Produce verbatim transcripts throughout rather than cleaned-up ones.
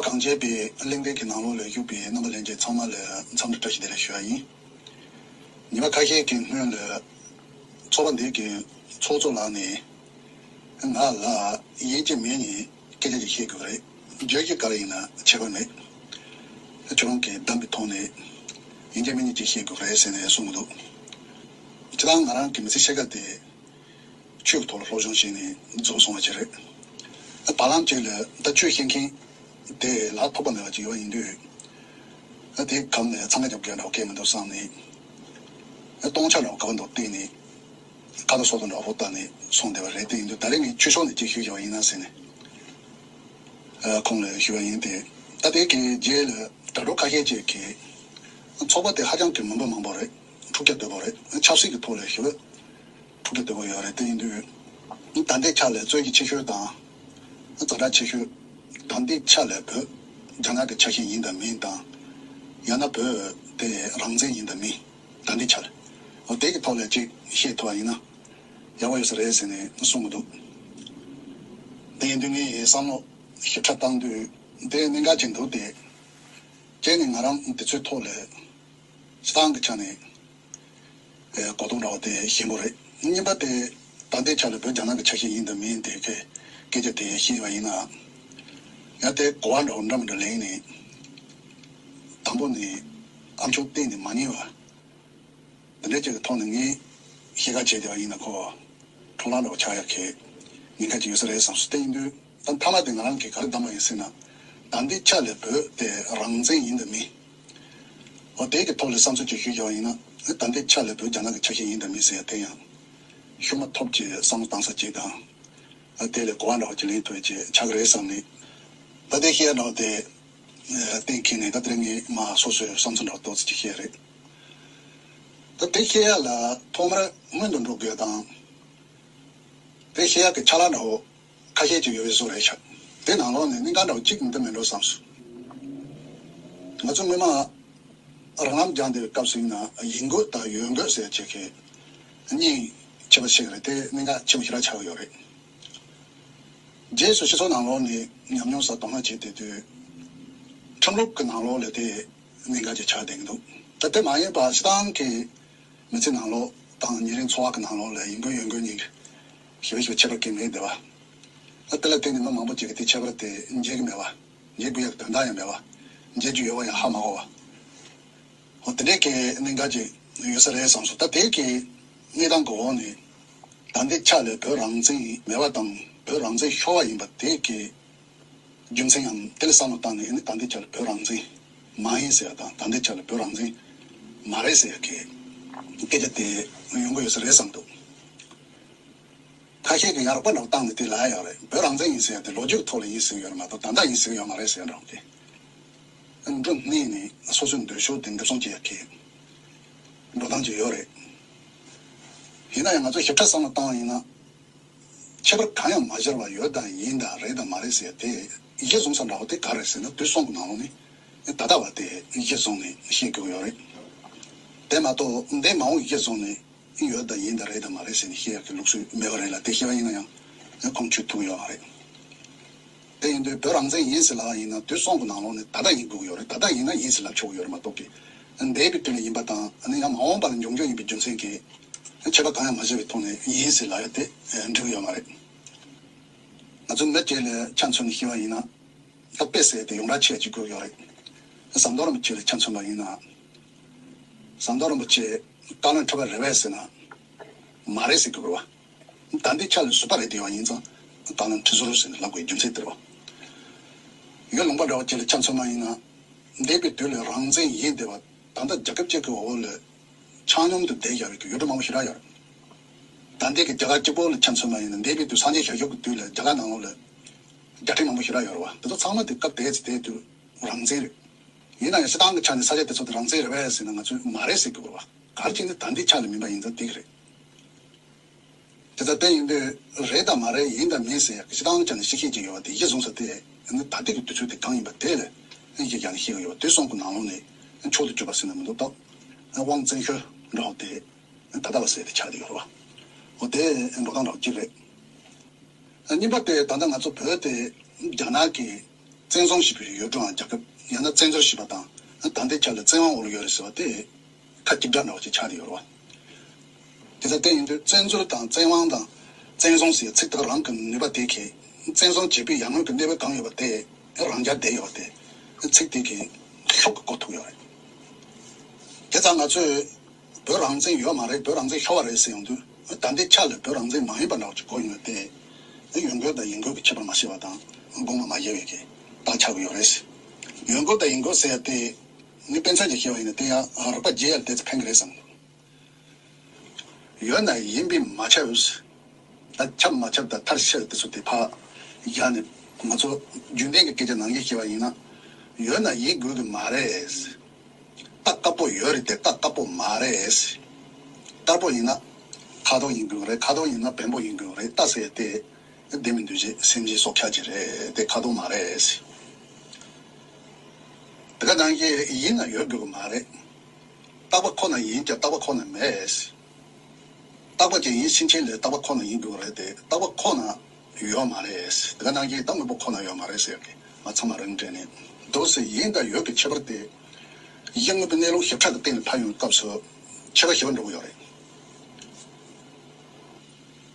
གངས་ཅན་པའི་གླེང་སྟེགས་ཀྱི་ནང་ལོགས་ལ་བཞུགས་པའི་རྣམ་པ་ལྷན་རྒྱས་ཚང་མ་ལ་འཚམས་འདྲི་བཀྲ་ཤིས་བདེ་ལེགས་ཞུ་བ་ཡིན། ཉི་མ་ཁ་ཤས་ཀྱི་སྔོན་ལ་ཚོགས་པ་འདི་གི་ཚོགས་གཙོ་ལགས་ནས་ང་ལ་ཡིན་གཅིག་མིན་གཉིས་སྐད་ཆ་ཅིག་བཤད་དགོས་རེད། བརྗོད་གཞི་ག་རེ་ཡིན་ན་ཁྱད་པར་མེད། ཁྱོད་རང་གིས་བདམས་པའི་ཐོག་ནས་ཡིན་གཅིག་མིན་གཉིས་ཅིག་བཤད་དགོས་རེད་ཟེར་ནས་གསུངས་འདུག་སྤྱིར་བཏང་ང་རང་གི་མི་ཚེ་ཤེས་ཀ་དེ་ཆོས་ཀྱི་ཐོག་ལ་སློབ་སྦྱོང་བྱས་ནས་རྫོགས་སོང་བ་ཅིག་རེད། བར་ལམ་ཅིག་ལ་ད་ཆོས་ཤེས་མཁན་དེ་ལ་ཐོགས་པ་མེད་པ་ཅིག་ཡོད་པ་ཡིན་དུས། དེའི་གམ་ནས་འཚང་ཁ་རྒྱབ་མཁན་འདྲ་བོ་སྐད་མི་འདུག་བསམ་ནས། སྟོང་ཆ་འདྲ་བོ་ག་བ་འདུག་བལྟས་ནས། ཁ་དོག་སོགས་དང་འདྲ་བོ་བལྟས་ནས་སོང་བསྡད་པ་རེད། དེ་ཡིན་དུས་ད་རེས་ངས་ཆོས་ཕྱོགས་ནས་ཅིག་ཞུས་བཞག་པ་ཡིན་ན་ཟེར་ནས། ཁོང་ལ་ཞུས་པ་ཡིན་ཏེ། ད་དེ་གི་རྗེས་ལ་དྲ་གྲོགས་ཁ་ཤས་ཅིག་གིས། ཚོགས་པ་དེ་ཧ་ཅང་གི་མི་འབོར་མང་པོ་རེད། དྲུག་བརྒྱ་དོད་པོ་རེད། ཆབ་སྲིད་ཀྱི་ཐོག་ལ་ཞུ་བ། དྲུག་བརྒྱ་དོད་པོ་ཡོད་རེད། དེ་ཡིན་དུས། ད་ལྟའི་ཆ་ལ་རྩོད་གཞི་ཆེ་ཤོས་དང་། ཛ་དྲག་ཆེ་ཤོས། ད་ལྟའི་ཆ་ལ་བོད་རྒྱ་ནག་གི་ཆ་ཤས་ཡིན་དང་མིན་དང་། ཡང་ན་བོད་དེ་རང་བཙན་ཡིན་དང་མིན། ད་ལྟའི་ཆ་ལ། འོ་དེ་གི་ཐོག་ལ་ཅིག་བཤད་ཐུབ་པ་ཡིན་ན། ཡག་པོ་ཡོད་ས་རེད་ཟེར་ནས་གསུང་གི་འདུག་དེ་ཡིན་དུས་ངས་བསམ་བློ་ཞིབ་ཕྲ་བཏང་དུས་དེ་གནད་འགག་ཅིག་འདུག་སྟེ། བྱས་ནས་ང་རང་འདི་ཚོའི་ཐོག་ལ་སྤྱི་བཏང་གི་ཆ་ནས་གོ་རྟོགས་འདྲ་བ་དེ་ཞན་པོ་རེད། གཉིས་པ་དེ་ད་ལྟའི་ཆ་ལ་བོད་རྒྱ་ནག་གི་ཆ་ཤས་ཡིན་དང་མིན་དེ་གི་སྐད་ཆ་དེ་བཤད་པ་ཡིན་ན། ཡང་དེ་གོ་བ་འདྲ་བོ་འདྲ་མི་འདྲ་ལེན་ནས། དང་པོ་ནས་ཨ་མཆོག་གཏན་ནས་མ་ཉན་པ། འདི་འདྲ་ཅིག་གི་ཐོག་ནས་ངས་ཤེས་ཁ་བྱས་བསྡད་པ་ཡིན་ན་ཁོ་འཕྲོ་བརླག་འདྲ་བོ་ཆགས་ཡག་གི་ཉེན་ཁ་ཅིག་ཡོད་ས་རེད་བསམ་སོང་། དེ་ཡིན་དུས་ད་མཐའ་མ་དེ་ང་རང་གིས་ག་རེ་གདམས་པ་ཡིན་ཟེར་ན། ད་ལྟའི་ཆ་ལ་བོད་དེ་རང་བཙན་ཡིན་དང་མིན། འོ་དེ་གི་ཐོག་ལ་བསམ་ཚུལ་ཅིག་ཞུས་བཞག་པ་ཡིན་ན། ད་ལྟའི་ཆ་ལ་བོད་རྒྱ་ནག་གི་ཆ་ཤས་ཡིན་དང་མིན་ཟེར་ཡག་དེ་ཡང་ཤུགས་མ་ཐོབ་ཅིག་བསམ་བློ་བཏང་ས་ཅིག་དང་། དེ་ལས་གོ་བ་འདྲ་བོ་ཅིག་ལེན་ཐུབ་ཡག་ཅིག་ཆགས་ཀྱི་རེད་བསམ་ནས། ད་དེ་བཤད་འདྲ་བོ་དེ་གཏན་འཁེལ་ནས། ད་དེ་རིང་ངས་མ་སོ་སོའི་བསམ་ཚུལ་འདྲ་བོ་ཏོག་ཙམ་ཅིག་བཤད་རེད། ད་དེ་བཤད་ཡག་ལ་ཐོག་མར་སྔོན་དུ་འགྲོ་དགོས་དང་། དེ་བཤད་ཡག་གི་ཆ་ལག་འདྲ་བོ་ཁ་ཤས་ཅིག་ཡོད་པའི་བཟོ་རེད་ཤག་དེ་ནང་ལོགས་ནས་གནད་འགག་འདྲ་བོ་གཅིག་འདི་མིན་འགྲོ་བསམ་སོང་། ང་ཚོ་སྔོན་མ་རང་ལམ་སྦྱངས་བསྡད་པའི་སྐབས་སུ་ཡིན་ན་ཡིན་དགོས་དང་ཡོད་དགོས་ཟེར་བྱེད་མཁན་གཉིས་ཁྱད་པར་ཕྱེ་གི་རེད། དེ་གནད་འགག་ཆེན་པོ་ཞེ་དྲག་ཆགས་ཀྱི་ཡོད་རེད། རྗེས་སུ་སྤྱི་ཚོགས་ནང་ལོགས་ནས་ཉམས་མྱོང་ཟབ་དོགས་ན་བྱས་བསྡད་དུས། ཁྲིམས་ལུགས་ཀྱི་ནང་ལོགས་ལ་དེ་གནད་འགག་ཅིག་ཆགས་བསྡད་ཀྱི་འདུག་ད་དེ་མ་ཡིན་པ་སྤྱིར་བཏང་གི་མི་ཚེ་ནང་ལོགས་དང་ཉིན་རེའི་འཚོ་བ་གི་ནང་ལོགས་ལ་ཡིན་དགོས་ཡོད་དགོས་གཉིས་ཞེ་པོ་ཞེ་པོ་ཁྱད་པར་གྱི་མེད་བསྡད་པ། ཨ་དེ་ལ་བརྟེན་ནས་མི་མང་པོ་ཅིག་གིས་དེ་ཁྱད་པར་དེ་འཇལ་གྱི་མེད་པ། འཇལ་དགོས་ཡག་དོན་དག་ཡང་མེད་པ། འཇལ་རྒྱུ་ཡོད་པ་ཡང་ཧ་མ་གོ་བ། འོ་དེ་འདྲའི་གི་གནད་འགག་ཅིག་ཡོད་ས་རེད་བསམ་སོང་། ད་དེ་གི་གནས་སྟངས་གི་འོག་ནས་ད་ལྟའི་ཆ་ལ་བོད་རང་བཙན་མེད་པ་དང་བོད་རང་བཙན་ཤོར་བ་ཡིན་པ་དེ་གི་རྒྱུ་མཚན་ཡང་དེ་ལ་བསམ་བློ་བཏང་ནས་ནི། ད་ལྟའི་ཆ་ལ་བོད་རང་བཙན་མ་ཡིན་ཟེར་ཡག་དང་། ད་ལྟའི་ཆ་ལ་བོད་རང་བཙན་མ་རེད་ཟེར་ཡག་གི་སྐད་ཆ་དེ་ཡོང་གི་ཡོད་ས་རེད་བསམ་འདུག་ཁ་ཤས་ཀྱིས་ཡག་པོ་འདྲ་བོ་བཏང་ནས་དེ་ལབ་ཡག་རེད། བོད་རང་བཙན་ཡིན་ཟེར་ཡག་དེ་ལོ་རྒྱུས་ཀྱི་ཐོག་ལ་ཡིན་ཟེར་གྱི་ཡོད་རེད་མ་གཏོགས་ད་ལྟ་ཡིན་ཟེར་གྱི་ཡོད་མ་རེད་ཟེར་ཡག་འདྲ་བོ་དེ། འགྲོ་སྣེ་ནས་སོ་སོའི་འདོད་ཕྱོགས་དེ་འགེབས་སྲུང་བྱེད་ཡག་གི་འགྲོ་སྟངས་ཅིག་ཡོད་རེད། ཡིན་ན་ཡང་ང་ཚོས་ཞིབ་ཕྲ་བསམ་བློ་བཏང་བ་ཡིན་ན། ཁྱད་པར་གང་ཡང་མ་སྦྱར་བར་ཡོད་དང་ཡིན་དང་རེད་དང་མ་རེད་ཟེར་ཡག་དེ་གཞི་བཟུང་ས་འདྲ་བོ་དེ་ག་རེ་རེད་ཟེར་ན། དུས་གསུམ་གྱི་ནང་ལོགས་ནས་ད་ལྟ་བ་དེ་གཞི་བཟུང་ནས་བཤད་དགོས་ཀྱི་ཡོད་རེད། དེ་མ་གཏོགས་འདས་མ་འོངས་གཞི་བཟུང་ནས་ཡོད་དང་ཡིན་དང་རེད་དང་མ་རེད་ཟེར་ནས་བཤད་ཡག་གི་ལུགས་སྲོལ་མེད་པ་རེད་ལ། དེ་བཤད་པ་ཡིན་ན་ཡང་ཁུངས་འཁྱོལ་ཐུབ་ཀྱི་ཡོད་མ་རེད། དེ་ཡིན་དུས་བོད་རང་བཙན་ཡིན་ཟེར་ལབ་པ་ཡིན་ན་དུས་གསུམ་གྱི་ནང་ལོགས་ནས་ད་ལྟ་ཡིན་དགོས་ཀྱི་ཡོད་རེད། ད་ལྟ་ཡིན་ན་ཡིན་ཟེར་ལབ་ཆོག་གི་ཡོད་རེད་མ་གཏོགས་ཀྱི། འདས་པའི་དུས་ལ་ཡིན་པ་དང་ཨ་ནི་ཡང་མ་འོངས་པ་ལ་འབྱུང་རྒྱུ་ཡིན་པའི་རྒྱུ་མཚན་གྱིས་ཁྱད་པར་གང་ཡང་མ་བྱས་པའི་ཐོག་ནས་ཡིན་ཟེར་ལབ་ཡག་དེ་འགྲིག་གི་ཡོད་མ་རེད། ང་ཚོ་མི་སྒེར་ལ་ཆ་མཚོན་ནས་བཤད་པ་ཡིན་ན། ད་དཔེ་ཟེར་ཡག་དེ་ཡོངས་གྲགས་ཆེ་ཡག་ཅིག་དགོས་ཀྱི་ཡོད་རེད། ཟམ་གདོང་རིན་པོ་ཆེ་ལ་ཆ་མཚོན་པ་ཡིན་ན། ཟམ་གདོང་རིན་པོ་ཆེ་བཀའ་བློན་ཁྲི་པ་རེད་པས་ཟེར་ན། མ་རེད་ཟེར་དགོས་པ། ད་ལྟའི་ཆ་ལ་ཟུར་པ་རེད་བསྡད་པ་ཡིན་ཙང་བཀའ་བློན་ཁྲི་ཟུར་ཟེར་ནས་ལབ་དགོས་རྒྱུ་མཚན་དེ་རེད་པ། ཡུལ་ལུང་པ་འདྲ་བོ་ཅིག་ལ་ཆ་མཚོན་པ་ཡིན་ན། འདས་པའི་དུས་ལ་རང་བཙན་ཡིན་བསྡད་པ། ད་ལྟ་རྒྱལ་ཁབ་ཅིག་གི་འོག་ལ་ཆ་སྙོམས་དུ་བསྡད་བཞག་པའི་ཡུལ་གྲུ་མང་པོ་ཞེ་དྲག་ཡོད་རེད། ད་ལྟའི་གི་རྒྱ་གར་གཅིག་པོ་ལ་ཆ་མཚོན་པ་ཡིན་ན། འདས་པའི་དུས་སངས་རྒྱས་ཞབས་ཞུ་གི་དུས་ལ་རྒྱ་གར་ནང་ལོགས་ལ་རྒྱལ་ཁྲིམས་མང་པོ་ཞེ་དྲག་ཡོད་རེད་པ། དེ་ཚོ་ཚང་མ་དེ་སྐབས་དེ་ཚོ་དེའི་དུས་རང་བཙན་རེད། ཡིན་ན་ཡང་སྤྱིར་བཏང་གི་ཆ་ནས་ས་ཆ་དེ་ཚོ་དེ་རང་བཙན་རེད་པས་ཟེར་ན་ང་ཚོས་མ་རེད་ཟེར་དགོས་པ། ག་རེ་བྱས་ནས་ད་ལྟའི་ཆ་ལ་མིན་པ་ཡིན་ཙང་དེ་གི་རེད། དེ་ལྟར་བསྟན་ཡིན་དུས་རེད་དང་མ་རེད་ཡིན་དང་མིན་ཟེར་ཡག་གི་སྤྱིར་བཏང་ཆ་ནས་ཤེས་བྱེད་ཀྱི་ཡོད་པ་དེ་གཞི་བཟུང་ས་དེ་ནི་ད་ལྟའི་གི་དུས་ཚོད་དེ་གང་ཡིན་པ་དེ་ལ་གཞི་བཞག་ནས་བཤད་ཀྱི་ཡོད་པ། དུས་གསུམ་གྱི་ནང་ལོགས་ནས་མཆོག་ཏུ་གྱུར་པ་ཟེར་ན་མི་འདུག་སྟབས། དབང་བཙན་ཤོར་འདྲ་བོ་དེ་ད་ལྟ་བ་ཟེར་དེ་ཆགས་བསྡད་ཡོད་རེད་པ། འོ་དེ་འགྲོ་སྟངས་འདྲ་བོ་གཅིག་རེད། གཉིས་པ་དེ་ད་ལྟ་ང་ཚོ་བོད་དེ་རྒྱ་ནག་གི་ བཙན་བཟུང་བྱས་པའི་ཡུལ་གྲུའམ་རྒྱལ་ཁབ། ཡང་ན་བཙན་འཛུལ་བྱས་པ་དང་། ད་ལྟའི་ཆ་ལ་བཙན་དབང་འོག་ལ་ཡོད་རེད་ཟེར་བ་དེ་ཁ་གཅིག་སྒྲ་འདྲ་བ་ཅིག་ཆགས་བསྡད་ཡོད་རེད་བ། དེ་ལྟར་བལྟས་ཡོང་དུས་བཙན་འཛུལ་དང་བཙན་དབང་དང་བཙན་བཟུང་ཟེར་ཚིག་དག་རང་གི་ནུས་པ་དེ་གིས་བཙན་བཟུང་བྱས་པའི་ཡར་སྔོན་གྱི་གནས་བབ་གང་ཡོད་པ་དེ་རང་རྐྱ་བསྡད་ཡོད་པ་དེ་ཚིག་དེ་གིས་ཤུགས་ཀྱིས་གོ་ཐུབ་ཡོད་རེད། དེ་ཙང་ང་ཚོས་བོད་རང་བཙན་ཡོད་མ་རེད། བོད་རང་བཙན་ཤོར་བ་རེད་ཟེར་ཡོང་དུས་ད་ལྟའི་ཆ་ལ་བོད་རང་བཙན་མ་ཡིན་པ་འདྲ་བ་ཅིག་གོ་ཡོང་དུས། ཡོད་རྒུ་དང་ཡིན་རྒུ་གི་ཁྱད་པར་མ་ཤེས་པ་དང་དགོངས་པ་མ་རྒྱས་པའི་གི་རྟགས་ཆགས་ཀྱི་ཡོད་རེད། ཡོད་རྒུ་དང་ཡིན་རྒུ་ཟེར་ཡ་དེ་ངས་དཔེ་མཚོན་ཅིག་བཤད་པ་ཡིན་ན་དེ་ཡང་རིག་པ་རྒྱས་ཡ་དེ་ཚོ་ཕན་གི་རེད་བསམ། ཡོད་ན་ཡིན་པས་མ་ཁྱབ། ད་ཁྱབ་མ་ཁྱབ་དང་མཐར་ཕྱིན་དེ་ཚོ་དེ་ཕར་བཞག་ནས་ང་ཚོ་རྒྱུན་ལྡན་གྱི་སྐད་ཆ་ནང་བཞིན་བཤད་པ་ཡིན་ན། ཡོད་ན་ཡིན་དགོས་ཀྱི་མ་རེད། རྟ་དཀར་པོ་ཡོད་རེད་དེ་རྟ་དཀར་པོ་མ་རེད། དཀར་པོ་ཡིན་ན་ཁ་དོག་ཡིན་དགོས་རེད། ཁ་དོག་ཡིན་ན་བེམ་པོ་ཡིན་དགོས་རེད། རྟ་ཟེར་དེ་ལྡན་མིན་འདུ་བྱེད་སེམས་ཅན་སྲོག་ཆགས་ཅིག་རེད་དེ་ཁ་དོག་མ་རེད། དེ་ག་ནང་བཞིན་ཡིན་ན་ཡོད་དགོས་ཀྱི་མ་རེད། རྟག་པ་ཁོ་ན་ཡིན་ཀྱང་རྟག་པ་ཁོ་ན་མེད། རྟག་པ་ཅན་ཡིན་ཕྱིན་ཆད་ལ་རྟག་པ་ཁོ་ན་ཡིན་དགོས་རེད་དེ་རྟག་པ་ཁོ་ན་ཡོད་མ་རེད། དེ་ག་ནང་བཞིན་ད་དངོས་པོ་ཁོ་ན་ཡོད་མ་རེད་ཟེར་གི་ང་ཚང་མ་རང་འདྲེན་ནས་འདུག་ཟེར། ཡིན་དང་ཡོད་ཀྱི་ཁྱད་པར་དེ་གཞི་དངོས་པོའི་གནས་ལུགས་ཞིབ་ཕྲ་གི་སྟེང་ནས་ཕབ་ཡོང་སྐབས་སུ་ཁྱད་པར་ཞེ་པོ་འགྲོ་གི་ཡོད་རེད།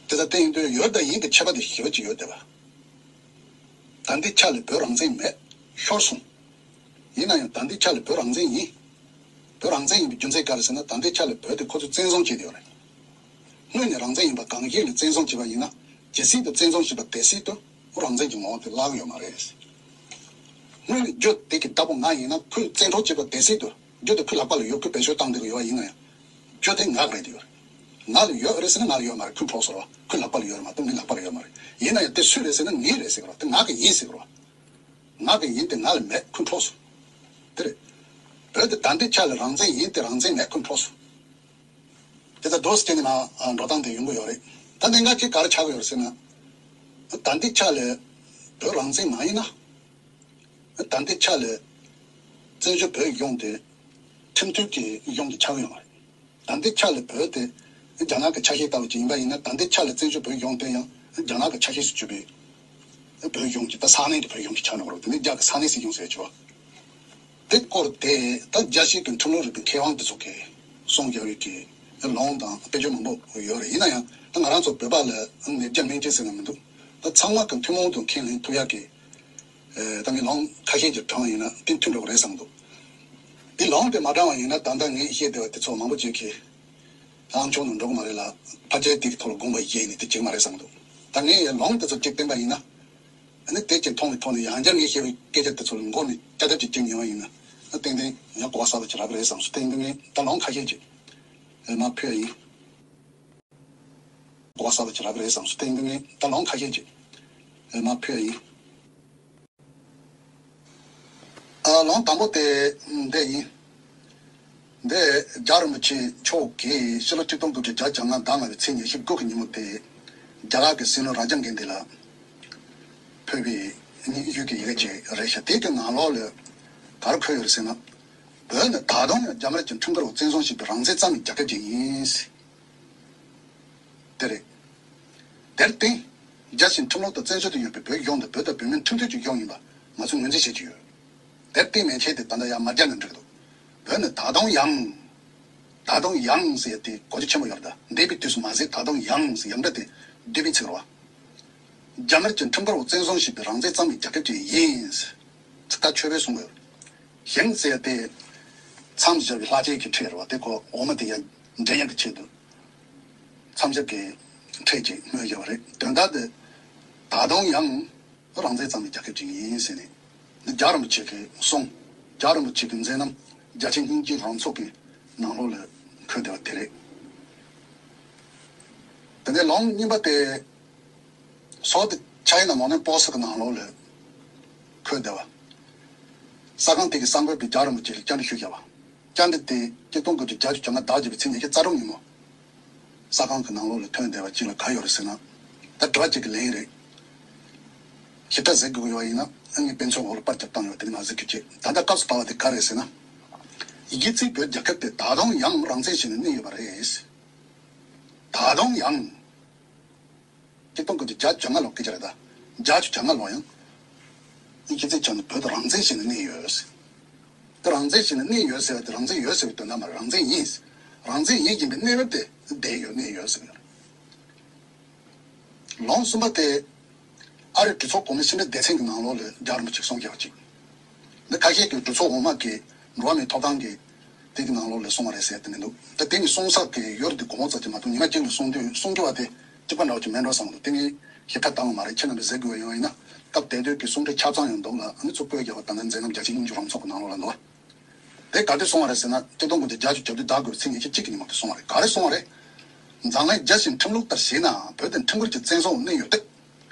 དེ་ལྟར་བལྟས་ཡོང་དུས་ཡོད་དང་ཡིན་གྱི་ཁྱད་པར་དེ་ཞེ་པོ་ཅིག་ཡོད་བསྡད་པ། ད་ལྟའི་ཆ་ལ་བོད་རང་བཙན་མེད། ཤོར་སོང་། ཡིན་ན་ཡང་ད་ལྟའི་ཆ་ལ་བོད་རང་བཙན་ཡིན། བོད་རང་བཙན་ཡིན་པའི་རྒྱུ་མཚན་ག་རེ་ཟེར་ན་ད་ལྟའི་ཆ་ལ་བོད་དེ་ཁོ་ཚོས་བཙན་བཟུང་བྱས་ཏེ་ཡོད་རེད། སྔོན་ནས་རང་བཙན་ཡིན་པ་གང་ཞིག་ལ་བཙན་བཟུང་བྱས་པ་ཡིན་ན་ཇི་སྲིད་དུ་བཙན་བཟུང་བྱས་པ་དེ་སྲིད་དུ་ཁོ་རང་བཙན་གྱི་ངོ་བོ་དེ་བརླག་ཡོད་མ་རེད། སྔོན་ནས་རྒྱུ་དེ་གི་བདག་པོ་ང་ཡིན་ན་ཁོས་བཙན་འཕྲོག་བྱས་པ་དེ་སྲིད་དུ་རྒྱུ་དེ་ཁོའི་ལག་པ་ལ་ཡོད། ཁོས་བེད་སྤྱོད་བཏང་བསྡད་ཀྱི་ཡོད་པ་ཡིན་ན་ཡང་རྒྱུ་དེ་ང་གི་རེད་དེ་ཡོད་རེད། ང་ལ་ཡོད་རེད་ཟེར་ན་ང་ལ་ཡོད་མ་རེད། ཁོས་འཕྲོག་སོང་ར་བ། ཁོའི་ལག་པ་ལ་ཡོད་རེད་མ་གཏོགས་མིའི་ལག་པ་ལ་ཡོད་མ་རེད། ཡིན་ན་ཡང་དེ་སུའི་རེད་ཟེར་ན་ངའི་རེད་ཟེར་གི་ར་བ། དེ་ང་གི་ཡིན་ཟེར་གི་ར་བ། ང་གི་ཡིན་དེ་ང་ལ་མེད། ཁོས་འཕྲོག་སོང་། དེ་རེད། བོད་དེ་ད་ལྟའི་ཆ་ལ་རང་བཙན་ཡིན་དེ་རང་བཙན་མེད། ཁོས་འཕྲོག་སོང་། དེ་ལྟར་རྡོ་སྐྱེས་ནས་མ་འགྲོ་སྟངས་དེ་ཡོང་གི་ཡོད་རེད། ད་གནད་འགག་ཅིག་ག་རེ་ཆགས་ཀྱི་ཡོད་རེད་ཟེར་ན། ད་ལྟའི་ཆ་ལ་བོད་རང་བཙན་མ་ཡིན་ན། ད་ལྟའི་ཆ་ལ་བཙན་བྱོལ་བོད་གཞུང་དེ་ཁྲིམས་མཐུན་གྱི་གཞུང་དེ་ཆགས་ཀྱི་ཡོད་མ་རེད། ད་ལྟའི་ཆ་ལ་བོད་དེ་རྒྱ་ནག་གི་ཆ་ཤས་ལྟ་བུ་ཅིག་ཡིན་པ་ཡིན་ན། ད་ལྟའི་ཆ་ལ་བཙན་བྱོལ་བོད་གཞུང་དེ་ཡང་རྒྱ་ནག་གི་ཆ་ཤས་སུ་གྱུར་པའི་བོད་གཞུང་ཅིག་ད་ས་གནས་ཀྱི་བོད་གཞུང་ཅིག་ཆགས་འགྲོ་གི་རེད། དེ་ནི་རྒྱ་གི་ས་གནས་སྲིད་གཞུང་ཟེར་ཆོག་དེ་སྐོར་དེ་ད་རྒྱལ་སྤྱིའི་གི་ཁྲིམས་ལུགས་རིག་པའི་མཁས་དབང་དེ་ཚོ་གིས་གསུང་རྒྱག་ཡོད་ཀྱི་ལུང་དང་དཔེ་བརྗོད་མང་པོ་ཡོད་རེད། ཡིན་ན་ཡང་ད་ང་རང་ཚོ་བོད་པ་ལ་ནས་རྒྱ་སྨན་ཅན་ཟེར་ན་མི་འདུག་ད་ཚང་མ་གི་ཐུན་མོང་དུ་ཁས་ལེན་ཐུབ་ཡག་གི་ཨེ། ད་ངས་ལུང་ཁ་ཤས་ཅིག་དྲངས་ཡིན་ན་དེ་མཐུན་འགྲོ་གི་རེད་བསམ་འདུག་དེ་ལུང་དེ་མ་དྲངས་པ་ཡིན་ན་ད་ལྟ་ངས་བཤད་བསྡད་པ་དེ་ཚོ་མང་པོ་ཅིག་གིས་ཨང་ཆོག་ནང་འགྲོ་གི་མ་རེད་ལ། ཕལ་ཆེར་དེ་གི་ཐོག་ལ་དགོངས་པ་བཞེས་ནས་དེ་བྱེད་ཀྱི་མ་རེད་བསམ་འདུག་ད་ངས་ལུང་དེ་ཚོ་ཅིག་བསྟན་པ་ཡིན་ན། ཨ་ནི་དེ་ཅིག་མཐོང་བའི་ཐོག་ནས་ཡང་བསྐྱར་ངས་བཤད་པའི་སྐད་ཆ་དེ་ཚོ་ལ་མགོ་ནས་བསྐྱར་ལྡབ་ཅིག་བྱེད་ཉན་པ་ཡིན་ན། ཨ་ཏན་ཏན་ཡང་གོ་བ་གསར་པ་ཅིག་རག་གི་རེད་བསམ་སོང་། དེ་ཡིན་དུས་ངས་ད་ལུང་ཁ་ཤས་ཅིག་ཨེ་མར་ཕུལ་ཡ་ཡིན། གོ་བ་གསར་པ་ཅིག་རག་གི་རེད་བསམ་སོང་། དེ་ཡིན་དུས་ངས་ད་ལུང་ཁ་ཤས་ཅིག་ཨེ་མར་ཕུལ་ཡ་ཡིན། ཨ། ལུང་དང་པོ་དེ་འདི་ཡིན། འདི་རྒྱལ་བ་རིན་པོ་ཆེ་མཆོག་གིས་ཕྱི་ལོ་ཆིག་སྟོང་དགུ་བརྒྱ་བརྒྱད་ཅུ་གྱ་ལྔ་ཟླ་ལྔ་པའི་ཚེས་ཉི་ཤུ་དགུ་གི་ཉིན་མོ་དེ་རྒྱ་གར་གྱི་སྲིད་བློན་རཱ་ཇ་གན་དྷི་ལ་ཕུལ་བའི་སྙན་ཞུ་གི་ཡི་གེ་ཅིག་རེད་ཤག་དེ་གི་ནང་ལོགས་ལ་ག་རེ་འཁོད་ཡོད་རེད་ཟེར་ན། བོད་ནི་ད་དུང་ཡང་རྒྱ་དམར་གྱི་ཁྲིམས་འགལ་འོག་བཙན་བཟུང་བྱས་པའི་རང་བཙན་རྩ་མེད་རྒྱལ་ཁབ་ཅིག་ཡིན། དེ་རེད། དེར་བརྟེན། རྒྱལ་སྤྱིའི་ཁྲིམས་ལུགས་དང་བཙན་བྱོལ་དུ་ཡོད་པའི་བོད་གཞུང་དེ་བོད་དང་བོད་མིའི་མཐུན་སྒྲིལ་གྱི་གཞུང་ཡིན་པ་ང་ཚོས་ངོས་འཛིན་བྱེད་ཀྱི་ཡོད། དེར་བརྟེན་མན་ཆད་དེ་ད་ལྟ་ཡང་མ་བརྒྱབ་ན་འགྲིག་གི་འདུག་བོད་ནི་ད་དུང་ཡང་། ད་དུང་ཡང་ཟེར་ཏེ་གོ་རྒྱུ་ཆེན་པོ་ཡོད་རེད་ད། འདས་པའི་དུས་སུ་མ་ཟད་ད་དུང་ཡང་ཟེར་ཡང་སྒྲ་དེ་བསྡུས་པའི་ཚིག་རེད་བ། རྒྱ་དམར་གྱི་ཁྲིམས་འགལ་འོག་བཙན་བཟུང་བྱས་པའི་རང་བཙན་རྩ་མེད་རྒྱལ་ཁབ་ཅིག་ཡིན། ཚིག་ཐག་ཆོད་པོས་གསུངས་ཡོད། ཞིང་ཟེར་ཏེ། མཚམས་སྦྱར་བའི་ལྷག་བཅས་ཀྱི་ཕྲད་རེད་བ། དེ་ཁོ་འོག་མ་དེ་ཡང་འདྲེན་ཡག་གི་ཆེད་དུ། མཚམས་སྦྱར་གྱི་ཕྲད་ཅིག་སྨོས་བཞག་པ་རེད། དོན་དག་དེ། ད་དུང་ཡང་རང་བཙན་རྩ་མེད་རྒྱལ་ཁབ་ཅིག་ཡིན་ཟེར་ནས། འདི་རྒྱལ་བ་རིན་པོ་ཆེ་གི་གསུང་། རྒྱལ་བ་རིན་པོ་ཆེ་གི་མཛད་རྣམ་རྒྱལ་སྤྱིའི་སྙིང་རྗེའི་རང་ཚུགས་ཀྱི་ནང་ལོགས་ལ་འཁོད་བསྡད་པ་དེ་རེད། དེ་ནས་ལུང་གཉིས་པ་དེ། སོག་དེ་ཆ་ཡིན་ན་མོ་ནས་པོ་སི་གི་ནང་ལོགས་ལ་འཁོད་བསྡད་པ། གསར་ཁང་དེ་གི་གསར་འགོད་པས་རྒྱལ་བ་རིན་པོ་ཆེ་ལ་བཅར་འདྲི་ཞུས་བཞག་པ། བཅར་འདྲི་དེ་ཆིག་སྟོང་དགུ་བརྒྱ་བརྒྱད་ཅུ་གྱ་ལྔ་ཟླ་བརྒྱད་པའི་ཚེས་ཉི་ཤུ་རྩ་དྲུག་ཉིན་མོ། གསར་ཁང་གི་ནང་ལོགས་ལ་ཐོན་བསྡད་པ་གཅིག་ལ་ག་ཡོད་རེད་ཟེར་ན། ད་དྲི་བ་གཅིག་གི་ལན་རེད། ཞིབ་ཕྲ་གཟིགས་དགོས་ཡོད་ཡིན་ན་ངས་དཔེ་མཚོན་འོག་ལ་པར་རྒྱབ་བཏང་ཡོད། དེ་ནས་མར་གཟིགས་རྒྱུ་བྱེད། ད་ལྟ་སྐབས་སུ་བབས་པ་དེ་ག་རེད་ཟེར་ན། གཞི་རྩའི་བོད་རྒྱལ་ཁབ་དེ་ད་དུང་ཡང་རང་བཙན་ཞིག་ནས་གནས་ཡོད་པ་རེད། ད་དུང་ཡང་། ཆིག་སྟོང་དགུ་བརྒྱ་བརྒྱད་ཅུ་གྱ་ལྔ་ལོ་སྐད་ཆ་རེད་ད། བརྒྱད་ཅུ་གྱ་ལྔ་ལོ་ཡང་། ཁྱེད་ཚོས་ཆ་ནས་བོད་དེ་རང་བཙན་བྱས་ནས་གནས་ཡོད་ཟེར། དེ་རང་བཙན་བྱས་ནས་གནས་ཡོད་ཟེར་བ་དེ་རང་བཙན་ཡོད་ཟེར་བའི་དོན་དག་མ་རེད། རང་བཙན་ཡིན། རང་བཙན་ཡིན་བཞིན་པའི་གནས་བབ་དེ་བསྡད་ཡོད་གནས་ཡོད་ཟེར་གྱི་རེད། ལོ་གསུམ་པ་དེ་ཨ་རིའི་གྲོས་ཚོགས་གོང་མའི་ཕྱི་འབྲེལ་སྡེ་ཚན་གྱི་ནང་ལོགས་ལ་རྒྱལ་བ་རིན་པོ་ཆེས་གསུང་བཞག་པ་ཅིག་འདི་ཁ་ཤས་ཀྱིས་གྲོས་ཚོགས་འོག་མ་གི་འགྲོ་བ་མིའི་ཐོབ་ཐང་གི་དེ་གི་ནང་ལོགས་ལ་གསུངས་པ་རེད་ཟེར་དེ་མི་འདུག་ད་དེ་ནི་གསུང་ས་གི་ཡུལ་དེ་གོང་འོག་ཙམ་ཅིག་མ་གཏོགས་ཉི་མ་གཅིག་ལ་གསུང་དུས་གསུང་རྒྱུ་བ་དེ་གཅིག་པ་འདྲ་བོ་ཅིག་མེད་འགྲོ་བསམ་འདུག་དེ་ངས་ཞིབ་ཕྲ་བཏང་བ་མ་རེད། ཁྱེད་རྣམ་པས་གཟིགས་དགོས་ཡོང་ཡིན་ན་སྐབས་དེ་དུས་ཀྱི་གསུང་འབྲེལ་ཆ་ཚང་ཡང་འདུག་ལ་ཨ་ནི་ཚུར་བཀོད་རྒྱག་པ་ད་ལྟ་མཛད་རྣམ་རྒྱལ་སྤྱིའི་སྙན་ཞུ་རང་ཚོགས་ཀྱི་ནང་ལོགས་ལ་འདུག་དེ་ག་དུས་གསུངས་པ་རེད་ཟེར་ན་གཅིག་སྟོང་དགུ་བརྒྱ་བརྒྱད་ཅུ་གྱ་བདུན་ཟླ་དགུ་པའི་ཚེས་ཉི་ཤུ་གཅིག་གི་ཉིན་མོ་དེ་གསུངས་པ་རེད། ག་རེ་གསུངས་པ་རེད། མཛངས་ལས་རྒྱ་ཆེན་ཁྲིམས་ལུགས་ལྟར་བྱས་ནའང་བོད་དེ་ཁྲིམས་འགལ་གྱི་བཙན་བཟུང་གནས་ཡོད་སྟབས།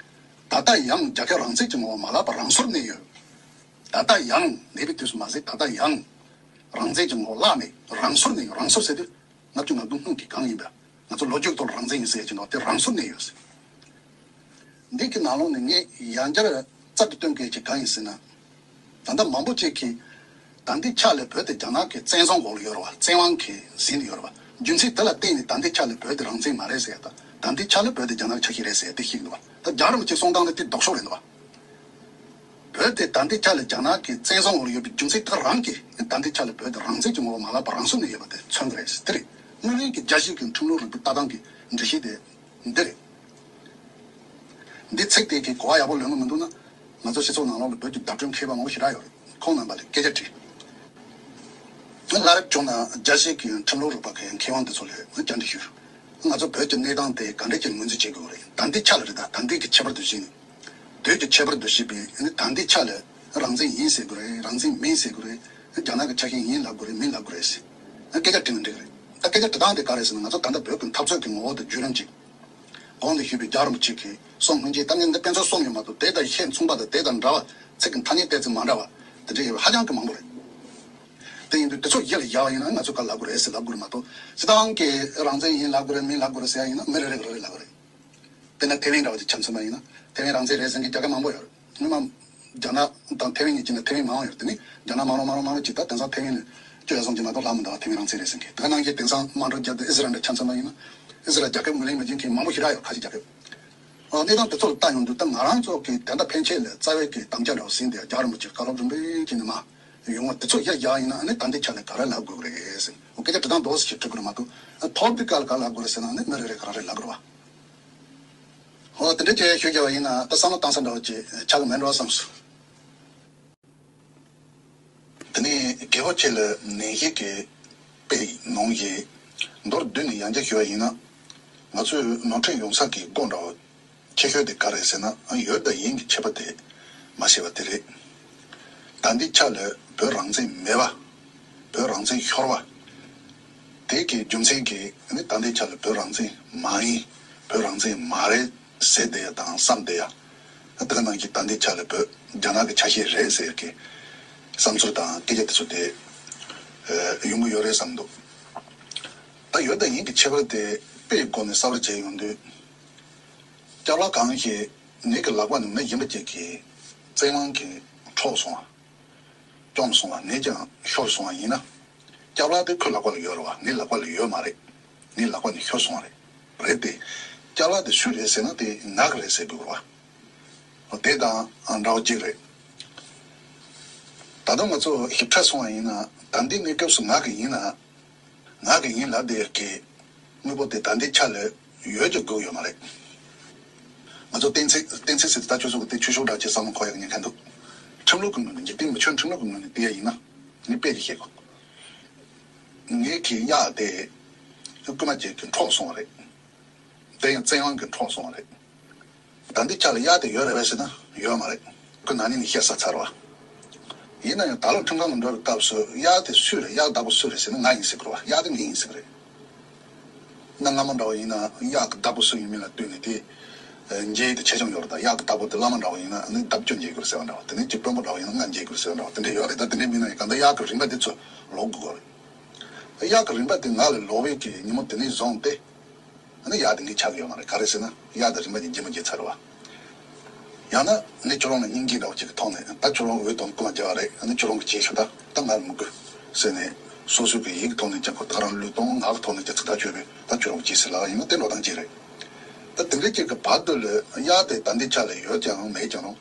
ད་ལྟ་ཡང་རྒྱ་སྐད་རང་བཙན་གྱི་ངོ་བོ་མ་བརླག་པར་རང་སོར་གནས་ཡོད། ད་ལྟ་ཡང་འདས་པའི་དུས་སུ་མ་ཟད་ད་ལྟ་ཡང་རང་བཙན་གྱི་ངོ་བོ་བརླག་མེད་རང་སོར་གནས་ཡོད། རང་སོར་ཟེར་དུས་ལྔ་བཅུ་ང་དགུ་སྔོན་གྱི་གང་ཡིན་པ་ང་ཚོ་ལོ་རྒྱུས་ཐོག་རང་བཙན་ཡིན་ཟེར་གྱི་འདུག་དེ་རང་སོར་གནས་ཡོད་ཟེར། འདི་གི་ནང་ལོགས་ནས་ངས་ཡང་བསྐྱར་རྩ་དུ་སྟོན་དགོས་ཀྱི་གང་ཡིན་ཟེར་ན། ད་ལྟ་མང་པོ་ཅིག་གིས་ད་ལྟའི་ཆ་ལ་བོད་དེ་རྒྱ་ནག་གི་བཙན་བཟུང་འོག་ལ་ཡོད་རེད་བ། བཙན་དབང་གིས་ཟིན་ཡོད་རེད་བ། རྒྱུ་མཚན་དེ་ལ་བརྟེན་ནས་ད་ལྟའི་ཆ་ལ་བོད་དེ་རང་བཙན་མ་རེད་ཟེར་ཡ་དང་ད་ལྟའི་ཆ་ལ་བོད་དེ་རྒྱ་ནག་གི་ཆ་ཤས་རེད་ཟེར་ཡ་དེ་ཤིག་འདུག་བ། ད་རྒྱལ་བ་རིན་པོ་ཆེའི་གསུང་སྟངས་དེ་དེ་ལྡོག་ཕྱོགས་རེད་འདུག་བ། བོད་དེ་ད་ལྟའི་ཆ་ལ་རྒྱ་ནག་གི་བཙན་བཟུང་འོག་ལ་ཡོད་པའི་རྒྱུ་མཚན་དེ་རང་གིས་ད་ལྟའི་ཆ་ལ་བོད་དེ་རང་བཙན་གྱི་ངོ་བོ་མ་བརླག་པར་རང་སོར་གནས་ཡོད་པ་དེ་མཚོན་གྱི་རེད། དེ་རེད། དངོས་གནས་ཀྱི་རྒྱལ་སྤྱིའི་གི་ཁྲིམས་ལུགས་རིག་པའི་ལྟ་སྟངས་ཀྱི་འགྲེལ་བཤད་དེ་འདི་རེད། འདི་ཚིག་དེ་གི་གོ་བ་ཡག་པོ་ལོན་གི་མི་འདུག་ན། ང་ཚོ་སྤྱི་ཚོགས་ནང་ལོགས་ལ་བོད་ཀྱི་བརྡ་སྤྲོད་མཁས་པ་མང་པོ་ཞེ་དྲག་ཡོད་རེད། ཁོང་རྣམ་པ་ལ་སྐད་ཆ་དྲིས། ང་སླར་ཡང་བྱུང་ན་རྒྱལ་སྤྱིའི་གི་ཁྲིམས་ལུགས་རིག་པ་གི་མཁས་དབང་འདི་ཚོ་ལ་ང་བཅར་འདྲི་ཞུས། ང་ཚོ་བོད་ཀྱི་གནས་སྟངས་དེ་ག་འདྲ་ཅིག་ངོས་འཛིན་བྱེད་དགོས་རེད། ད་ལྟའི་ཆ་ལ་རེད། ད་ད་ལྟའི་གི་ཁྱད་པར་དུ་བྱས་ནས། དུས་ཀྱི་ཁྱད་པར་དུ་བྱས་པའི་ནི་ད་ལྟའི་ཆ་ལ་རང་བཙན་ཡིན་ཟེར་དགོས་རེད། རང་བཙན་མིན་ཟེར་དགོས་རེད། རྒྱ་ནག་གི་ཆ་ཤས་ཡིན་ལབ་དགོས་རེད། མིན་ལབ་དགོས་རེད་ཟེར། སྐད་ཆ་དྲི་ན་འགྲིག་གི་རེད། ད་སྐད་ཆ་དྲི་སྟངས་དེ་ག་རེད་ཟེར་ན་ང་ཚོ་ད་ལྟ་བོད་ཀྱི་འཐབ་རྩོད་ཀྱི་ངོ་བོ་དང་བརྒྱུད་རིམ་ཅིག་གོང་དུ་ཞུས་པའི་རྒྱལ་བ་རིན་པོ་ཆེ་གིས་གསུང་སྔོན་ཆད་ད་ངས་འདི་དཔེ་མཚོན་གསུམ་ཡོད་མ་གཏོགས་དེ་དང་ཤས་མཚུངས་པ་དང་དེ་དང་འདྲ་བ་ཚིག་གི་ཐ་སྙད་གཏད་ཚིག་མ་འདྲ་བ་དེ་འདྲ་ཡོད་པ་ཧ་ཅང་གི་མང་པོ་རེད། དེ་ཡིན་དུས་དེ་ཚོ་ཡིད་ལ་བཞག་པ་ཡིན་ན་ང་ཚོས་ག་རེ་ལབ་དགོས་རེད་ཟེར་ལབ་དགོས་རེད་མ་གཏོགས་སྤྱིར་བཏང་གི་རང་བཙན་ཡིན་ལབ་དགོས་རེད་མིན་ལབ་དགོས་རེད་ཟེར་ཡ་ཡིན་ན་མི་རེ་རེ་ག་རེ་རེ་ལབ་དགོས་རེད། དཔེར་ན་ཐེ་ཝན་འདྲ་བ་ཅིག་ཆ་མཚོན་པ་ཡིན་ན་ཐེ་ཝན་རང་བཙན་རེད་ཟེར་མཁན་རྒྱལ་ཁབ་མང་པོ་ཡོད་རེད། སྔོན་མ་རྒྱ་ནག་དང་ཐེ་ཝན་གཉིས་ཀྱི་ནང་ཐེ་ཝན་མང་བ་ཡོད་རེད། དེ་ནི་རྒྱ་ནག་མང་རུང་མང་རུང་མང་རུང་ཅིག་ད་དེང་སང་ཐེ་ཝན་ལ་བཅུ་ཡར་སོང་ཅིག་མ་གཏོགས་ལབ་མི་འདུག་ཐེ་ཝན་རང་བཙན་རེད་ཟེར་མཁན་དེ་ག་ནང་བཞིན་དེང་སང་དམའ་འབྲིང་རྒྱབ་སྟེ་ཨི་ཟི་རལ་འདྲ་ཆ་མཚོན་པ་ཡིན་ན་ཨི་ཟི་རལ་རྒྱལ་ཁབ་ངོས་ལེན་མི་བྱེད་མཁན་མང་པོ་ཞེ་དྲག་ཡོད། ཁ་ཤས་རྒྱལ་ཁབ། ཨ་གནས་སྟངས་དེ་ཚོ་ལ་ལྟ་ཡོང་དུས་ད་ང་རང་ཚོ་གི་ད་ལྟ་ཕན་ཆད་ལ་རྩ་བའི་གི་དམ་བཅའ་འདྲ་བ་ཟིན་ཏེ་རྒྱལ་བ་རིན་པོ་ཆེ་བཀའ་སློབ་རིམ་པས་བྱས་ནས་མ་ཡོང་བ་དེ་ཚོ་ཡར་རྒྱག་ཡིན་ན་ཨ་ནི་ད་ལྟའི་ཆ་ལ་ག་རེ་ལབ་དགོས་ཀྱི་རེད་ཟེར། འོ་སྐད་ཆ་དྲི་སྟངས་འདུག་ཟེར་དྲི་དགོས་རེད་མ་གཏོགས་ཨ་ཐོག་འདི་ག་ལ་ག་ལབ་དགོས་རེད་ཟེར་ན་ཨ་ནི་མི་རེ་རེ་ག་རེ་རེ་ལབ་དགོས་རེད་བ། འོ་དེ་འདྲ་ཅིག་ཞུ་རྒྱུ་བ་ཡིན་ན་ད་བསམ་བློ་བཏང་ས་འདྲ་བ་ཅིག་ཆགས་ཀྱི་མེད་འགྲོ་བསམ་སོང་། དེ་ནས་རྒྱལ་པོ་ཆེ་ལ་ནན་ཞིག་གི་དཔེ་ནང་བཞིན་མདོར་བསྡུས་ནས་ཡང་བསྐྱར་ཞུ་བ་ཡིན་ན། ང་ཚོས་ནོར་འཁྲུལ་ཡོང་ས་གི་སྒོ་འདྲ་བོ་ཆེ་ཤོས་དེ་ག་རེ་ཟེར་ན་ཡོད་དང་ཡིན་གྱི་ཁྱད་པར་དེ་མ་ཤེས་པ་དེ་རེད། ད་ལྟའི་ཆ་ལ་བོད་རང་བཙན་མེད་པ། བོད་རང་བཙན་ཤོར་བ། དེ་གི་རྒྱུ་མཚན་གྱིས་ནི་ད་ལྟའི་ཆ་ལ་བོད་རང་བཙན་མ་ཡིན། བོད་རང་བཙན་མ་རེད་ཟེར་བསྡད་ཡ་དང་བསམ་བསྡད་ཡ། དེ་ག་ནང་བཞིན་ད་ལྟའི་ཆ་ལ་བོད་རྒྱ་ནག་གི་ཆ་ཤས་རེད་ཟེར་གི་བསམ་ཚུལ་དང་སྐད་ཆ་དེ་ཚོ་དེ་ཡོང་གི་ཡོད་རེད་བསམ་འདུག་ད་ཡོད་དང་ཡིན་གྱི་ཁྱད་པར་དེ་དཔེའི་སྒོ་ནས་གསལ་པོར་བྱས་ཡོང་དུས། སྐྱབས་ལ་གང་ཞིག་ངེད་ཀྱི་ལག་པ་ནས་མི་གཞན་པ་ཅིག་གིས་བཙན་དབང་གིས་འཕྲོག་སོང་བ། བཅོམ་སོང་བ་ངས་ཀྱང་ཤོར་སོང་བ་ཡིན་ན། སྐྱབས་ལ་དེ་ཁོའི་ལག་པ་ལ་ཡོད་རེད་བ། ངའི་ལག་པ་ལ་ཡོད་མ་རེད། ངའི་ལག་པ་ནས་ཤོར་སོང་བ་རེད། རེད་དེ། སྐྱབས་ལ་དེ་སུའི་རེད་ཟེར་ན་དེ་ང་གི་རེད་ཟེར་དགོས་རེད་བ། དེ་དང་འདྲ་བོ་གཅིག་རེད། ད་དུང་ང་ཚོ་ཞིབ་ཕྲ་སོང་བ་ཡིན་ན་ད་ལྟའི་གནས་སྐབས་སུ་ང་གི་ཡིན་ན། ང་གི་ཡིན་ལབ་བསྡད་ཀྱི་དངོས་པོ་དེ་ད་ལྟའི་ཆ་ལ་ཡོད་ཀྱི་དགོས་ཡོད་མ་རེད། ང་ཚོ་གཏན་ཚིགས་གཏན་ཚིགས་ཟེར་དུས་ད་ཁྱོད་ཚོ་གི་དེ་ཆོས་ཕྱོགས་འདྲ་ཅིག་བསམ་བློ་འཁོར་ཡག་ཉེན་ཁ་འདུག་ཁྲིམས་ལུགས་ཀྱི་ངོས་ནས་འཇིག་རྟེན་མི་ཆོས་ཁྲིམས་ལུགས་ཀྱི་ངོས་ནས་བལྟས་ཡ་ཡིན་ན་ངས་དཔེ་ཅིག་བཤད་དགོས། ངེད་ཀྱི་གཡག་དེ་རྐུན་མ་ཅིག་གིས་འཕྲོག་སོང་བ་རེད། དེ་ཡང་བཙན་དབང་གིས་འཕྲོག་སོང་བ་རེད། ད་ལྟའི་ཆ་ལ་གཡག་དེ་ཡོད་རེད་པས་ཟེར་ན་ཡོད་མ་རེད། ཁོས་ན་ནིང་ནས་བཤད་ཚར་ཚར་བ། ཡིན་ན་ཡང་ད་ལོ་ཁྲིམས་ཁང་ལ་འགྲོ་བའི་སྐབས་སུ་གཡག་དེ་སུའི་རེད། གཡག་བདག་པོ་སུ་རེད་ཟེར་ན་ང་ཡིན་ཟེར་དགོས་རེད་བ། གཡག་དེ་ངའི་ཡིན་ཟེར་གི་རེད། གནའ་སྔ་མོ་འདྲ་བོ་ཡིན་ན་གཡག་གི་བདག་པོ་སུ་ཡིན་མིན་ལ་ལྟོས་ནས་དེ་འཇལ་ཡས་དེ་ཆེ་ཆུང་ཡོད་རེད། ད་གཡག་གི་བདག་པོ་དེ་བླ་མ་འདྲ་བོ་ཡིན་ན་ནི་ལྡབ་བཅུ་འཇལ་དགོས་རེད་ཟེར་བ་འདྲ་བ། དེ་ནས་ཅིག་དཔོན་པོ་འདྲ་བོ་ཡིན་ན་ལྔ་འཇལ་དགོས་རེད་ཟེར་བ་འདྲ་བ་དེ་འདྲ་ཡོད་རེད། ད་དེ་འདྲ་མིན་ན་ཡང་གང་ལྟར་གཡག་གི་རིན་པ་དེ་ཚོ་ལོག་དགོས་རེད། གཡག་གི་རིན་པ་དེ་ང་ལ་ལོག་པའི་གི་ཉིན་མོ་དེ་ནས་བཟུང་སྟེ། ཨ་ནི་གཡག་དེ་ངས་ཆག་གི་ཡོད་མ་རེད། ག་རེ་ཟེར་ན་གཡག་དེ་རིན་པ་དེ་འཇལ་མ་འཇལ་ཚར་བ། ཡང་ན་ནི་ཁྱོད་རང་ལ་སྙིང་རྗེ་འདྲ་བོ་ཅིག་གི་ཐོག་ནས་ད་ཁྱོད་རང་འོས་ཐོབ་རྐུ་མ་བྱས་པ་རེད། ཨ་ནི་ཁྱོད་རང་གིས་བྱས་ཤོག་ད་ད་ང་ལ་མི་དགོས་ཟེར་ནས་སོ་སོ་གི་ཡིད་ཀྱི་ཐོག་ནས་ཀྱང་ཁོ་ད་རང་བློས་གཏོང་། ངག་གི་ཐོག་ནས་ཀྱང་ཚིག་ཐག་ཆོད་པས་ད་ཁྱོད་རང་གིས་བྱས་ཟེར་ལབ་པ་ཡིན་ན་དེ་འགྲོ་སྟངས་གཅིག་རེད། ད་དེ་འདྲ་ཅིག་གི་བར་དུ་ལ་གཡག་དེ་ད་ལྟའི་ཆ་ལ་ཡོད་ཀྱང་མེད་ཀྱང་རུང་།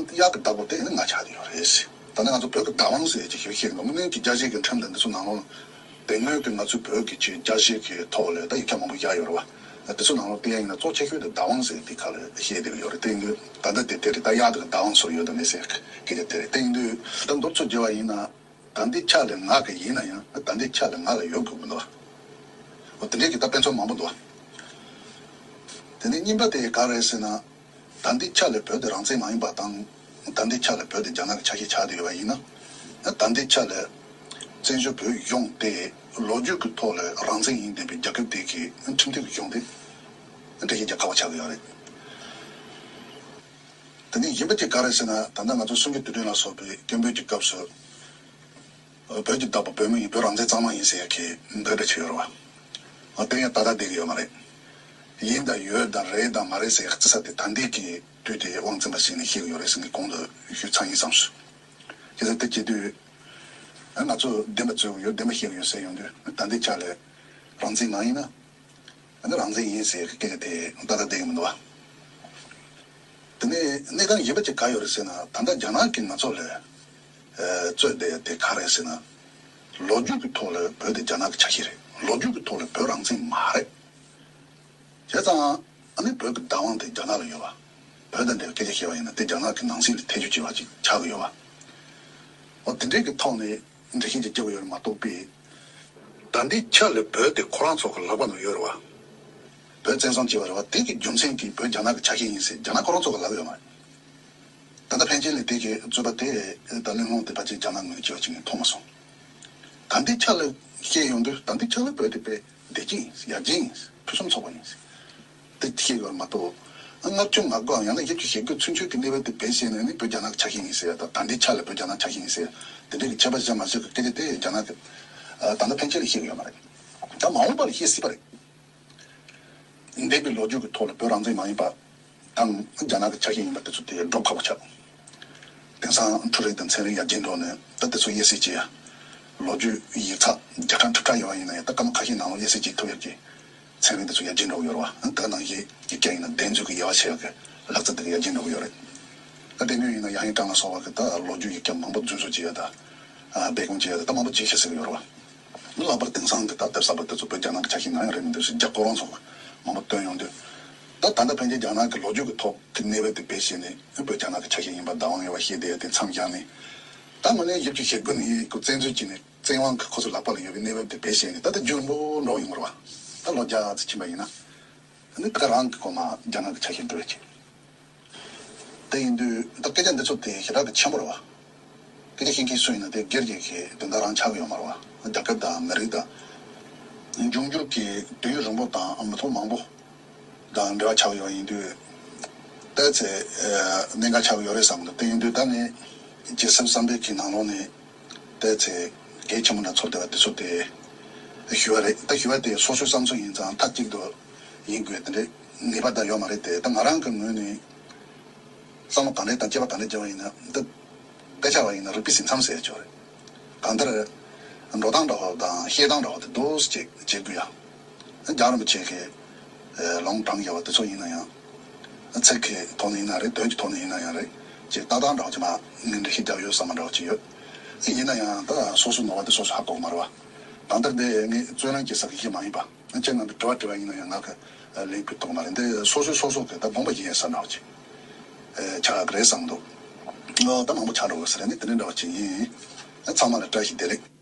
གཡག་གི་བདག་པོ་དེ་ནི་ང་ཆགས་ཀྱི་ཡོད་རེད། ད་ནི་ང་ཚོ་བོད་ཀྱི་བདག་དབང་ཟེར་ཅིག་ཞིག་ཤེས་དགོས། དངོས་གནས་ཀྱི་རྒྱ་བཤད་ཀྱི་ཁྲིམས་དང་འདི་ཚོ་ནང་ལོགས་དེ་སྔོན་གྱི་ང་ཚོའི་བོད་ཀྱི་ཆེད་རྒྱ་བཤད་ཀྱི་ཐོག་ལ་ད་ཡིག་ཆ་མང་པོ་བཞག་ཡོད་རེད་བ། དེ་ཚོ་ནང་ལོགས་བལྟས་ཡིན་ན་གཙོ་ཆེ་ཤོས་དེ་བདག་དབང་ཟེར་དེ་ཁ་ལ་བཤད་བསྡད་ཀྱི་ཡོད་རེད། དེ་ཡིན་དུས་ད་ལྟ་དེ་དེ་རེད། ད་གཡག་དེ་གི་བདག་དབང་སུར་ཡོད་དམ་མེད་ཟེར་སྐད་ཆ་དེ་རེད། དེ་ཡིན་དུས་ད་མདོར་ཚུར་བརྗོད་པ་ཡིན་ན། ད་འདི་ཆ་ལ་ང་གི་ཡིན་ན་ཡང་ད་འདི་ཆ་ལ་ང་ལ་ཡོད་དགོས་ཀྱི་མི་འདུག་འོ་དེ་འདྲའི་གི་ད་དཔེ་མཚོན་མང་པོ་འདུག་དེ་ནས་གཉིས་པ་དེ་ག་རེད་ཟེར་ན། ད་འདི་ཆ་ལ་བོད་དེ་རང་བཙན་མ་ཡིན་པ་དང་། ད་འདི་ཆ་ལ་བོད་དེ་རྒྱ་ནག་གི་ཆ་ཤས་ཆགས་བསྡད་ཡོད་པ་ཡིན་ན། ད་འདི་ཆ་ལ་བཙན་བྱོལ་བོད་གཞུང་དེ་ལོ་རྒྱུས་ཀྱི་ཐོག་ལ་རང་བཙན་ཡིན་བསྡད་པའི་རྒྱལ་ཁབ་དེ་གི་ཁྲིམས་མཐུན་གྱི་གཞུང་དེ་འགྲེལ་བཤད་རྒྱག་ཁག་པོ་ཆགས་ཀྱི་ཡོད་རེད། དེ་ནས་གཞན་པ་གཅིག་ག་རེ་ཟེར་ན། ད་ལྟ་ང་ཚོ་གསུང་གི་དུས་སྟོན་ལ་སོགས་པའི་སྐད་འབོད་ཀྱི་སྐབས་སུ། བོད་ཀྱི་བདག་པོ་བོད་མི་ཡིན། བོད་རང་བཙན་གཙང་མ་ཡིན་ཟེར་ཡ་གི་འབོད་སྒྲ་བྱས་ཡོད་རེད་བ། འོ་དེ་ཡང་ཏག་ཏག་བསྡད་ཀྱི་ཡོད་མ་རེད། ཡིན་དང་ཡོད་དང་རེད་དང་མ་རེད་ཟེར་ཡ་རྩི་ས་དེ་ད་ལྟའི་གི་དུས་དེ་དབང་བཙན་པ་ཞིག་ནས་བཤད་ཀྱི་ཡོད་རེད་ཟེར་ནས་གོང་དུ་ཞུས་ཚར་ཡིན་བསམ་སོང་། བྱས་ཙང་དེ་བྱེད་དུས། ང་ཚོ་བདེན་པ་རྩོད་ཀྱི་ཡོད། བདེན་པ་བཤད་ཀྱི་ཡོད་ཟེར་ཡོང་དུས། ད་ལྟའི་ཆ་ལ་རང་བཙན་མ་ཡིན་ན། ཨ་ནི་རང་བཙན་ཡིན་ཟེར་སྐད་ཆ་དེ་ཏག་ཏག་བསྡད་ཀྱི་མི་འདུག་བ། དེ་ནས་གནས་སྟངས་གཞན་པ་ཅིག་ག་ཡོད་རེད་ཟེར་ན། ད་ལྟ་རྒྱ་ནག་གིས་ང་ཚོ་ལ་ཨ་རྩོད་བསྡད་དེ་ག་རེད་ཟེར་ན། ལོ་རྒྱུས་ཀྱི་ཐོག་ལ་བོད་དེ་རྒྱ་ནག་གི་ཆ་ཤས་རེད། ལོ་རྒྱུས་ཀྱི་ཐོག་ལ་བོད་རང་བཙན་མ་རེད། བྱས་ཙང་ཨ་ནི་བོད་ཀྱི་བདག་དབང་དེ་རྒྱ་ནག་ལ་ཡོད་པ། བོད་དང་འབྲེལ་བའི་སྐད་ཆ་བཤད་པ་ཡིན་ན་དེ་རྒྱ་ནག་གི་ནང་སྲིད་ལ་ཐེ་བྱུས་བྱས་པ་ཅིག་ཆགས་ཀྱི་ཡོད་པ། འོ་དེ་འདྲའི་གི་ཐོག་ནས་འགྲེལ་བཤད་ཅིག་རྒྱག་གི་ཡོད་རེད་མ་གཏོགས་པས། ད་ལྟའི་ཆ་ལ་བོད་དེ་ཁོ་རང་ཚོ་གི་ལག་པ་ནང་ཡོད་རེད་བ། བོད་བཙན་བཟུང་བྱས་པ་རེད་བ། དེ་གི་རྒྱུ་མཚན་གྱིས་བོད་རྒྱ་ནག་གི་ཆ་ཤས་ཡིན་ཟེར་རྒྱ་ནག་ཁོ་རང་ཚོ་གི་ལབ་ཡོད་མ་རེད། ད་ལྟ་ཕན་ཆད་ལ་དེ་གི་རྩོད་པ་དེ་ད་གླེང་སློང་དེ་ཕལ་ཆེར་རྒྱ་ནག་ངོས་ནས་བྱས་པ་ཅིག་ངས་མཐོང་མ་སོང་། ད་ལྟའི་ཆ་ལ་བཤད་ཡོང་དུས་ད་ལྟའི་ཆ་ལ་བོད་དེ་དཔེ་བདེ་སྐྱིད་ཡིན། ཡར་རྒྱས་ཡིན། ཕུན་སུམ་ཚོགས་པ་ཡིན། དེ་བཤད་ཡོད་མ་གཏོགས། ལྔ་བཅུ་ང་དགུའམ་ཡང་ན་བཞི་བཅུ་ཞེ་དགུ་ཚུན་ཆོད་ཀྱི་གནས་བབ་དེ་བེད་སྤྱད་ནས་ནི་བོད་རྒྱ་ནག་གི་ཆ་ཤས་ཡིན་ཟེར་ཡ་དང་། ད་ལྟའི་ཆ་ལ་བོད་རྒྱ་ནག་གི་ཆ་ཤས་ཡིན་ཟེར་ཡ། དེ་འདྲའི་གི་ཁྱད་པར་བཞག་མ་བཞག་གི་སྐད་ཆ་དེ་རྒྱ་ནག་གི་ད་ལྟ་ཕན་ཆད་ལ་བཤད་ཀྱི་ཡོད་མ་རེད། ད་མ་འོངས་པ་ལ་བཤད་སྲིད་པ་རེད། འདས་པའི་ལོ་རྒྱུས་ཀྱི་ཐོག་ལ་བོད་རང་བཙན་མ་ཡིན་པ་དང་རྒྱ་ནག་གི་ཆ་ཤས་ཡིན་པ་དེ་ཚོ་དེ་སྒྲོབ་ཁག་པོ་ཆགས། དེང་སང་འཕྲུལ་རིག་དང་ཚན་རིག་ཡར་རྒྱས་འགྲོ་ནས་ད་དེ་ཚོ་དབྱེ་གསེས་བྱེད་ཡ། ལོ་རྒྱུས་ཡིག་ཚགས་བརྒྱ་ཕྲག་ཁྲི་ཕྲག་ཡོད་པ་ཡིན་ན་ཡང་ད་སྐར་མ་ཁ་ཤས་ནང་ལ་དབྱེ་གསེས་བྱེད་ཐུབ་ཡ་གི་ཚན་རིག་དེ་ཚོ་ཡར་རྒྱས་འགྲོ་གི་ཡོད་རེད་བ། ད་ནང་བཞིན་ཡིག་བརྒྱ་ཡིན་ན་གདན་རྫུན་གྱི་དབྱེ་བ་ཕྱེ་ཡ་གི་ལག་རྩལ་དེ་ག་ཡར་རྒྱས་འགྲོ་གི་ཡོད་རེད། ད་དེ་སྔོན་ཡིན་ན་ཡང་ཡིན་ཀྲང་ལ་སོགས་པ་གི་ད་ལོ་རྒྱུས་ཡིག་བརྒྱ་མང་པོ་རྫུན་བཟོ་བྱེད་ཡ་ད། ཨ་སྦས་སྐུང་བྱེད་ཡ་ད་ད་མང་པོ་བྱེད་ཤེས་ཟེར་གི་ཡོད་རེད་བ། ལྷག་པར་དེང་སང་གི་ད་དེབ་གསར་པ་དེ་ཚོ་བོད་རྒྱ་ནག་གི་ཆ་ཤས་ནང་ཡང་རེད་མི་འདུག་ཟེར་རྒྱ་ཁོ་རང་ཚོ་མང་པོ་བཏོན་ཡོང་དུས། ད་ད་ལྟ་ཕན་ཆད་རྒྱ་ནག་གི་ལོ་རྒྱུས་ཀྱི་ཐོག་གི་གནས་བབ་དེ་བེད་སྤྱད་ནས་བོད་རྒྱ་ནག་གི་ཆ་ཤས་ཡིན་པ་བདག་དབང་ཡོད་པ་བཤད་བསྡད་ཡ་དེ་མཚམས་བཞག་ནས། ད་དངོས་གནས་བཞི་བཅུ་ཞེ་དགུ་ནས་ཁོ་བཙན་འཛུལ་བྱས་ནས་བཙན་དབང་གི་ཁོ་ཚོ་ལག་པ་ལ་ཡོད་པའི་གནས་བབ་དེ་བེད་སྤྱད་ནས་ད་ལྟ་རྒྱུན་རིང་པོ་འགྲོ་ཡོང་གི་རེད་བ། ད་ལོ་བརྒྱ་ཙམ་ཕྱིན་པ་ཡིན་ན། ཨ་ནི་ད་ག་རང་གི་གོ་མ་རྒྱ་ནག་གི་ཆ་ཤས་འགྲོ་ཡ་ཆེ། དེ་ཡིན་དུས་ད་སྐད་ཆ་འདི་ཚོ་དེ་ཞེ་དྲག་གི་ཆེན་པོ་རེད་བ། སྐད་ཆ་བཤད་མཁན་སུ་ཡིན་ན་དེ་སྒེར་གྱི་གི་དོན་དག་རང་ཆགས་ཀྱི་ཡོད་མ་རེད་བ། རྒྱལ་ཁབ་དང་མི་རིགས་དང་། འབྱུང་འགྱུར་གྱི་དུས་ཡུན་རིང་པོ་དང་མི་ཐོག་མང་པོ་དང་འབྲེལ་བ་ཆགས་ཀྱི་ཡོད་ཡིན་དུས། ཏོག་ཙམ་གནད་འགག་ཆགས་ཀྱི་ཡོད་རེད་བསམ་གི་འདུག་དེ་ཡིན་དུས་ད་ནི་བརྗེད་སེམས་བསམ་པའི་གི་ནང་ལོགས་ནས། དེ་ཚེ་གལ་ཆེན་པོ་འདྲ་ཚོར་བསྡད་པ་དེ་ཚོ་དེ་ཞུ་བ་རེད། ད་ཞུ་བ་དེ་སོ་སོའི་བསམ་ཚུལ་ཡིན་ཙང་མཐའ་གཅིག་ཏུ་ཡིན་དགོས་དེ་འདྲའི་ངེས་པ་ད་ཡོད་མ་རེད་དེ། ད་ང་རང་གི་ངོས་ནས་བསམ་བློ་ག་འདྲ་དང་དཔྱད་པ་ག་འདྲ་བྱས་པ་ཡིན་ན། ད་དཔེ་ཆ་བ་ཡིན་ན་རིག་པའི་ཟིན་མཚམས་ཟེར་ཡ་ཅིག་ཡོད་རེད། གང་ལྟར་འགྲོ་སྟངས་འདྲ་བོ་དང་བཤད་སྟངས་འདྲ་བོ་དེ་འདུག་སེ་བྱེད་དགོས་ཡ། རྒྱལ་བ་རིན་པོ་ཆེ་གི་ལུང་དྲངས་ཡོད་པ་དེ་ཚོ་ཡིན་ན་ཡང་། ཚིག་གི་ཐོག་ནས་ཡིན་ན་རེད། དོན་གྱི་ཐོག་ནས་ཡིན་ན་ཡང་རེད། ཅིག་ཏག་ཏག་འདྲ་བོ་ཅིག་མ་ངས་འགྲེལ་བཤད་རྒྱབ་ཡོད་བསམ་པ་འདྲ་བོ་ཅིག་ཡོད། ཡིན་ན་ཡང་ད་སོ་སོའི་ནོར་བ་དེ་སོ་སོས་ཧ་གོ་གི་མ་རེད་བ། གང་ལྟར་འདི་ངས་རྩོད་ལེན་བྱེད་ས་གི་གཞི་མ་ཡིན་པ། ཁྱེད་རྣམ་པས་དྲི་བ་དྲི་བ་ཡིན་ན་ཡང་ང་གི་ལན་ཕུལ་ཐུབ་མ་རེད། འདི་སོ་སོས་སོ་སོ་གི་ད་དགོངས་པ་བཞེས་ཡ་ས་འདྲ་བོ་ཅིག་ཆགས་ཀྱི་རེད་བསམ་འདུག་ད་མང་པོ་ཆགས་འགྲོ་གི་ས་རེད། ནི་དེ་འདྲ་འདྲ་བོ་ཅིག་ཡིན། ཚང་མ་ལ་བཀྲ་ཤིས་བདེ་ལེགས།